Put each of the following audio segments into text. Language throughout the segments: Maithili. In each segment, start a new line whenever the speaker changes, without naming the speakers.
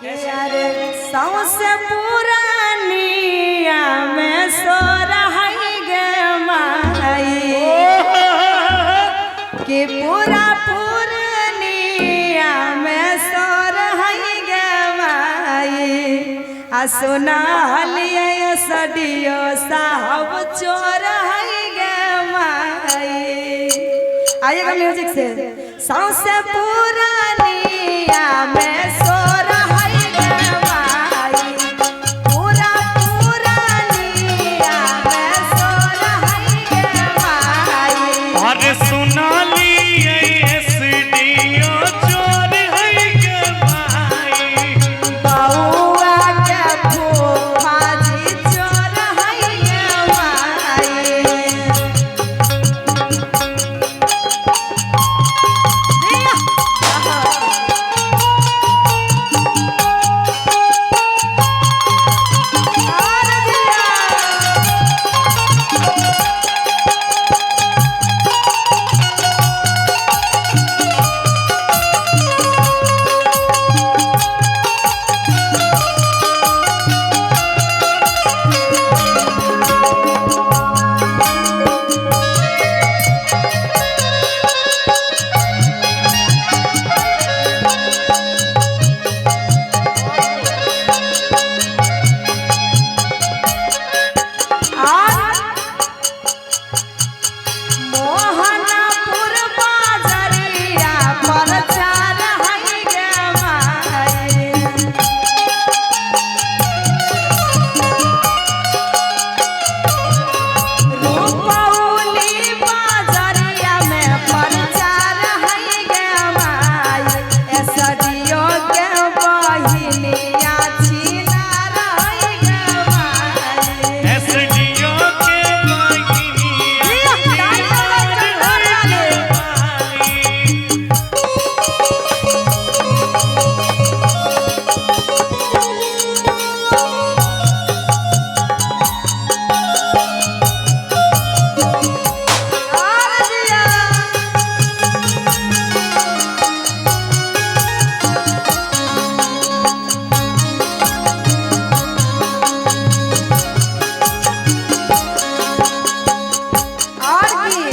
अरे सौसे पुरानिया में सो रही गे माई कि पूरा पूर्णिया में सो रही गे माई आ सुना लिये सडियो साहब चोर है गे माई। आइएगा म्यूजिक से। सौसे पुरानिया में सो रही गे माई, पूरा पुरानिया में सो रही गे माई।
अरे सुना लिए एसडीओ चोर है गे माई,
बउआ के फूफा जी चोर है गे माई। मोहनपुर बाजरिया पर चार है गे माई। रूपौली बाजरिया में प्रचार है गे माई, एसडीओ के बहिनिया छीना रही गे माई।
एसडीओ के बहिनिया चोर है गे माई।
और की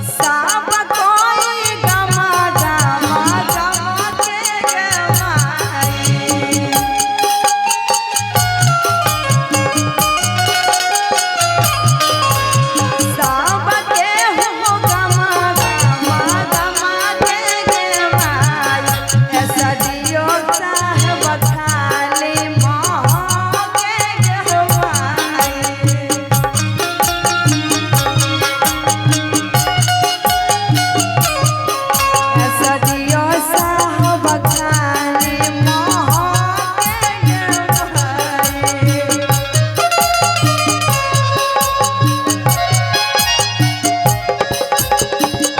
सब कोई गमा गमा गमा के गे माई। सब के हो गमा गमा गमा के गे माई, एसडीओ साहब खाली मोह के गे माई। एसडीओ साहब खाली मोह के गे माई।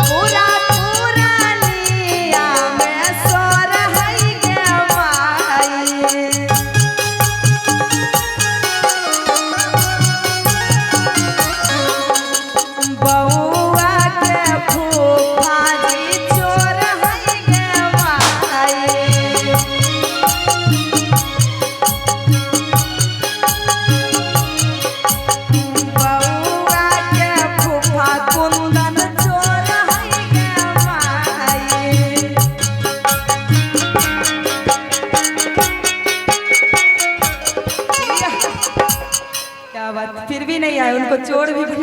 पूरा पुरानिया में सोर है गे माई। बउआ के फूफा जी चोर है गे माई। बउआ के फूफा कुंदन चोर है गे माई। क्या बात, फिर भी नहीं आए, उनको चोर भी बना